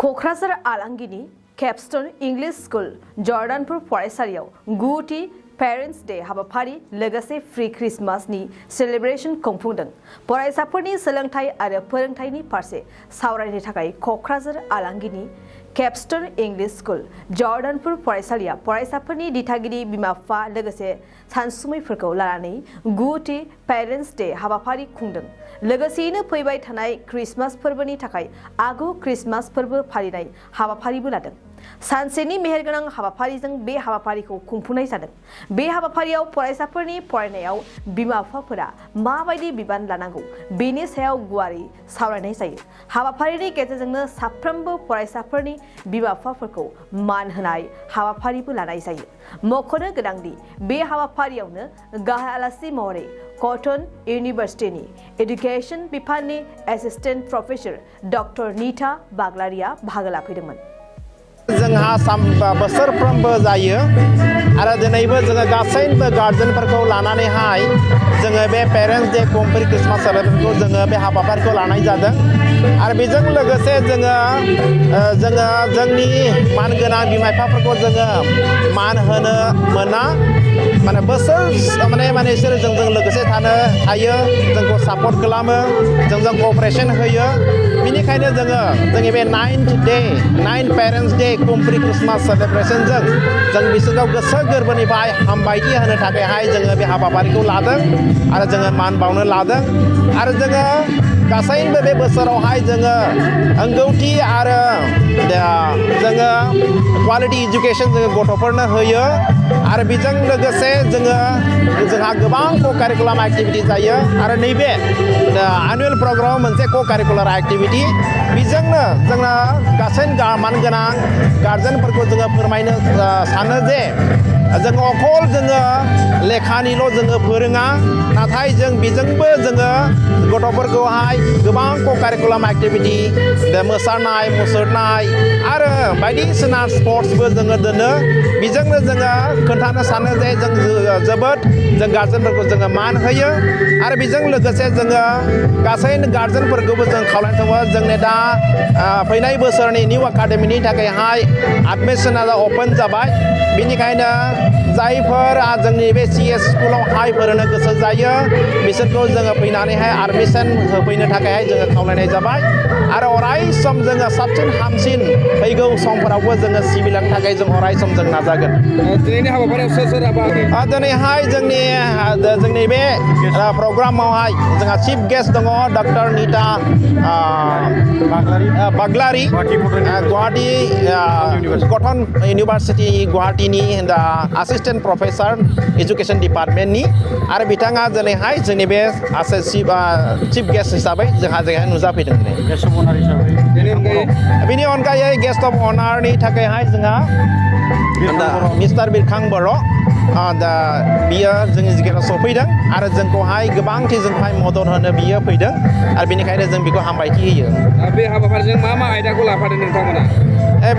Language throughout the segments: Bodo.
क'क्राझार आलांगिनि कैप्स्टोन इंग्लिश स्कूल जर्डानपुर फरायसालियाव गुथि पेरेंट्स डे हाबाफारि लोगोसे फ्री क्रिसमासनि सेलिब्रेशन खुंफुंदों। फरायसाफोरनि सोलोंथाय आरो फोरोंथायनि फारसे सावरायनो थाखाय क'क्राझार आलांगिनि कैप्स्टोन इंग्लिश स्कूल जर्डानपुर फरायसालिया फरायसाफोरनि दिथागिरि बिमा-बिफा लोगोसे सानसुमैफोरखौ लानानै गुथि पेरेंट्स डे हाबाफारि खुंदों। लोगोसेयैनो फैबाय थानाय क्रिसमास फोरबोनि थाखाय आगु क्रिसमास फोरबो फालिनाय हाबाफारिबो लादों। सानसेनि मेहेरगोनां हाबाफारिजों बे हाबाफारिखौ खुंफुंनाय जादों। बे हाबाफारियाव फरायसाफोरनि फरायनायाव बिमा-बिफाफोरा माबायदि बिबान लानांगौ बेनि सायाव गुवारै सावरायनाय जायो। हाबाफारिनि गेजेरजोंनो साफ्रोमबो फरायसाफोरनि बिमा-बिफाफोरखौ मान होनाय हाबाफारिबो लानाय जायो। मख'नो गोनांदि बे हाबाफारियावनो गाहाय आलासि महरै कटन इउनिभार्सिटिनि एडुकेशन बिफाननि एसिस्टेंट प्रोफेसर डॉक्टर नीता बाग्लारिया बाहागो लाफैदोंमोन। जोंहा बोसोरफ्रोमबो जायो आरो दिनैबो जोङो गासैबो गार्जेनफोरखौ लानानैहाय जोङो बे पेरेंट्स डे कमप्लीट क्रिसमास सेलिब्रेशनखौ जोङो बे हाबाफारिखौ लानाय जादों। आरो बेजों लोगोसे जोङो जोंनि मानगोनां बिमा-बिफाफोरखौ जोङो मान होनो मोना, माने बोसोर माने बिसोरो जोंजों लोगोसे थायो, जोंखौ सापर्ट खालामो, जोंजों क'अपारेशन होयो। बेनिखायनो जोंनि बे 9th parents day complete Christmas सेलिब्रेशनजों जों बिसोरखौ गोसो गोरबोनिफ्राय हामबायथि होनो थाखायहाय जोङो बे हाबाफारिखौ लादों आरो जोङो मान बावनो लादों। आरो जोङो गासैबो बे बोसोरावहाय जोङो रोंगौथि आरो जोङो क्वालिटी इडुकेशन जोङो गथ'फोरनो होयो। आरो बेजों लोगोसे जोंहा गोबां को-कारिकुलाम एक्टिभिटी जायो आरो नैबे एनुअल प्रग्रामाव मोनसे को-कारिकुलार एक्टिभिटी बेजोंनो जोंना गासै मानगोनां गार्जेनफोरखौ जोङो फोरमायनो सानो जे जोङो अकल लेखानिल' जोङो फोरोङा, नाथाय जों बेजोंबो जोङो गथ'फोरखौहाय गोबां को-कारिकुलाम एक्टिभिटी मोसानाय मुसुरनाय आरो बायदिसिना स्पर्ट्सबो जोङो दोनो। बेजोंनो जोङो खोन्थानो सानो जे जों गार्जेनफोरखौ जोङो मान होयो। आरो बेजों लोगोसे जोङो गासै गार्जेनफोरखौबो जों खावलायथावो जोंनि दा फैनाय बोसोरनि निउ एकाडेमिनि थाखायहाय एडमिशना अपेन जाबाय। बेनिखायनो जायफोर जोंनि बे CS स्कुलावहाय फोरोंनो गोसो जायो बिसोरखौ जोङो फैनानैहाय एडमिशन होफैनो थाखायहाय जोङो खावलायनाय जाबाय। आरो अराय सम जोङो साबसिन हामसिन फैगौ समफोरावबो जोङो सिबिलांनो थाखाय जों अराय सम जों नाजागोन। दिनैनि हाबाफारियाव सोर दिनैहाय जोंनि बे प्रग्रामावहाय जोंहा चिफ गेस्ट दङ doctor Nita Baglari, Guwahati cotton university गुवाहाटीनि एसिस्टेंट प्रोफेसर एजुकेशन डिपार्टमेंटनि। आरो बिथाङा दिनैहाय जोंनि बे चिफ गेस्ट हिसाबै जोंहा नुजाफैदों। बेनि अनगायै गेस्ट अफ अनारनि थाखायहाय जोंहा मिस्टार बिरखां बर' बियो जोंनि जायगायाव सफैदों आरो जोंखौहाय गोबांथि जोंखौहाय मदद होनो बियो फैदों आरो बेनिखायनो जों बेखौ हामबायथि होयो। बे हाबाफारिजों मा आयदाखौ लाफादों नोंथांमोना?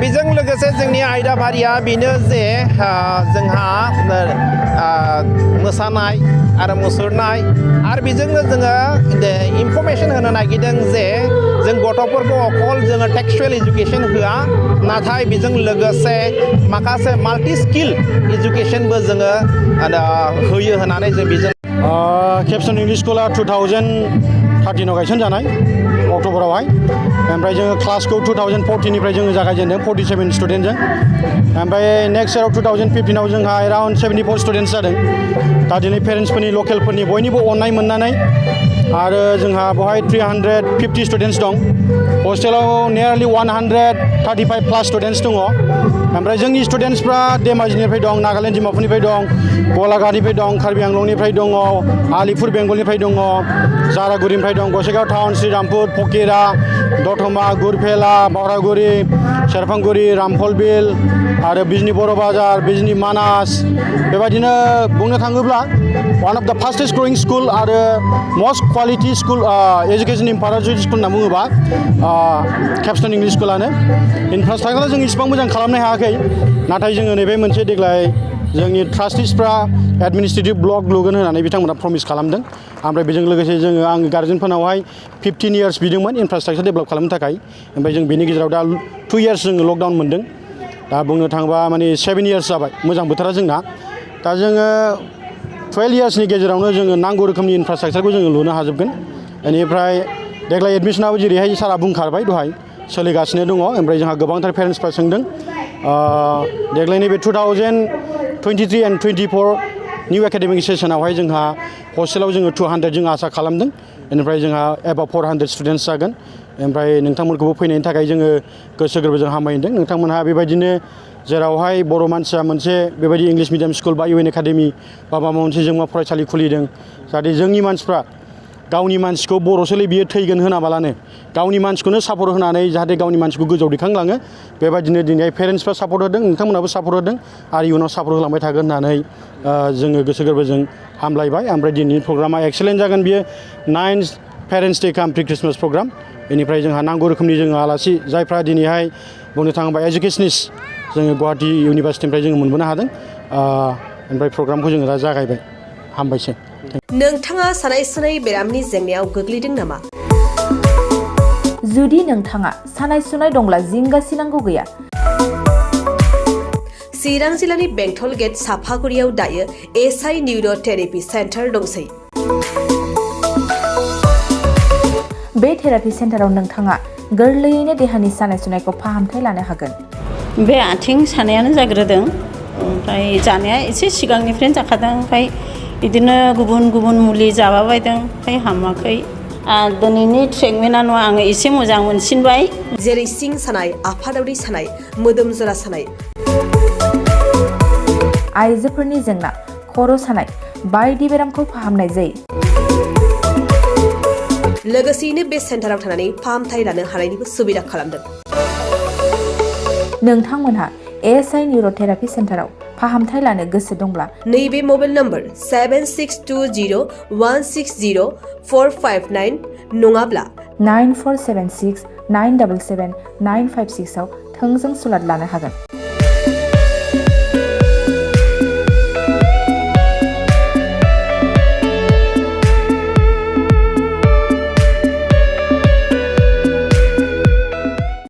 बेजों लोगोसे जोंनि आयदाफारिया बेनो जे जोंहा मोसानाय आरो मुसुरनाय आरो बेजोंनो जोङो इनफरमेशन होनो नागिरदों जे जों गथ'फोरखौ अकल जोङो टेक्सचुयेल इडुकेशन होआ, नाथाय बेजों लोगोसे माखासे माल्टि स्किल इडुकेशनबो जोङो होयो होननानै जों बेजों कैप्स्टोन इंग्लिश स्कूला 2013आव गायसनजानाय अक्ट'बरावहाय। ओमफ्राय जोङो क्लासखौ 2014निफ्राय जोङो जागायजेनदों 47 स्टुडेन्टजों। ओमफ्राय नेक्स्ट इयाराव 2015आव जोंहा एराउन्ड 74 स्टुडेन्टस जादों। दा दिनै पेरेन्ट्सफोरनि लकेलफोरनि बयनिबो अननाय मोननानै आरो जोंहा बेवहाय 350 स्टुडेन्टस दं। हस्टेलाव नियारलि 135 प्लास स्टुडेन्टस दङ। ओमफ्राय जोंनि स्टुडेन्टसफ्रा धेमाजिनिफ्राय दं, नागालेण्ड डिमापुरनिफ्राय दं, गलाघाटनिफ्राय दं, कार्बि आंलंनिफ्राय दङ, आलिपुर बेंगलनिफ्राय दङ, जारागुरिनिफ्राय दं, गसाइगाव टाउन, श्रीरामपुर, फकिरा, दतमा, गुरफेला, बावरागुरि, सेरफांगुरि, रामफलबिल आरो बिजनि बर' बाजार, बिजनि मानास। बेबायदिनो बुंनो थाङोब्ला one of the fastest growing school आरो must quality school education infrastructure school होनना बुङोबा कैप्स्टोन इंग्लिश स्कुलानो। इनफ्रास्ट्राक्चारखौ जों इसिबां मोजां खालामनो हायाखै, नाथाय जोङो नैबे मोनसे देग्लाय जोंनि ट्रास्टिसफ्रा एडमिनिस्ट्रेटिभ ब्लक लुगोन होननानै बिथांमोना प्रमिस खालामदों। ओमफ्राय बेजों लोगोसे जोङो आं गार्जेनफोरनावहाय 15 इयार्स बिदोंमोन इनफ्रास्ट्राक्चार डेभेलप खालामनो थाखाय ओमफ्राय जों बेनि गेजेराव दा 2 इयार्स जोङो लकडाउन मोन्दों दा बुंनो थाङोबा माने 7 इयार्स जाबाय मोजां बोथोरा जोंना दा जोङो 12 इयार्सनि गेजेरावनो जोङो नांगौ रोखोमनि इनफ्रास्ट्राक्चारखौ जोङो लुनो हाजोबगोन बेनिफ्राय देग्लाय एडमिसनाबो जेरैहाय सारा बुंखारबाय दहाय सोलिगासिनो दङ ओमफ्राय जोंहा गोबांथार पेरेन्टसफ्रा सोंदों देग्लाय नैबे 2023 and 24 निउ एकाडेमिक सेसनावहाय जोंहा हस्टेलाव जोङो 200 जों आसा खालामदों बेनिफ्राय जोंहा एबाव 400 स्टुडेन्टस जागोन ओमफ्राय नोंथांमोनखौबो फैनायनि थाखाय जोङो गोसो गोरबोजों हामबायदों नोंथांमोनहा बेबायदिनो जेरावहाय बर' मानसिया मोनसे बेबायदि इंलिश मिडियाम स्कुल बा UN एकाडेमि बा माबा मोनसे जोंमा फरायसालि खुलिदों जाहाथे जोंनि मानसिफ्रा गावनि मानसिखौ बर'सोलै बियो थैगोन होनाबालानो गावनि मानसिखौनो सापर्ट होनानै जाहाथे गावनि मानसिखौ गोजौआव दैखांलाङो बेबायदिनो दिनैहाय पेरेन्टसफ्रा सापर्ट होदों नोंथांमोनहाबो सापर्ट होदों आरो इयुनाव सापर्ट होलांबाय थागोन होननानै जोङो गोसो गोरबोजों हामलायबाय ओमफ्राय दिनैनि प्रग्रामा एक्सेलेन्ट जागोन बियो 9th पेरेन्टस डे काम प्रि क्रिसमास प्रग्राम बेनिफ्राय जोंहा नांगौ रोखोमनि जोङो आलासि जायफ्रा दिनैहाय बुंनो थाङोबा एजुकेशनिस्ट जोङो गुवाहाटी इउनिभार्सिटिनिफ्राय जोङो मोनबोनो हादों ओमफ्राय प्रग्रामखौ जोङो दा जागायबाय हामबायसै नोंथाङा सानाय सुनाय बेरामनि जेंनायाव गोग्लैदों नामा जुदि नोंथाङा सानाय सुनाय दंब्ला जिंगासिनांगौ गैया चिरां जिल्लानि बेंटल गेट साफागुरियाव दायो SI निउर' थेरापि सेन्टार दंसै बे थेरापि सेन्टाराव नोंथाङा गोरलैयैनो देहानि सानाय सुनायखौ फाहामथाय लानो हागोन बे आथिं सानायानो जाग्रोदों ओमफ्राय जानाया एसे सिगांनिफ्रायनो जाखादों ओमफ्राय बिदिनो गुबुन गुबुन मुलि जाबाबायदों ओमफ्राय हामाखै दिनैनि ट्रिटमेन्टआ आङो एसे मोजां मोनसिनबाय जेरै सिं सानाय आफादावरि सानाय मोदोम जरा सानाय आइजोफोरनि जेंना खर' सानाय बायदि बेरामखौ फाहामनाय जायो लोगोसेयैनो बे सेन्टाराव थानानै फाहामथाय लानो हानायनिबो सुबिदा खालामदों नोंथांमोनहा SI निउर' थेरापि सेन्टाराव फाहामथाय लानो गोसो दंब्ला नैबे मबाइल नम्बर 7620160459 नङाब्ला 9476 977 956 आव थोंजों सुलाद लानो हागोन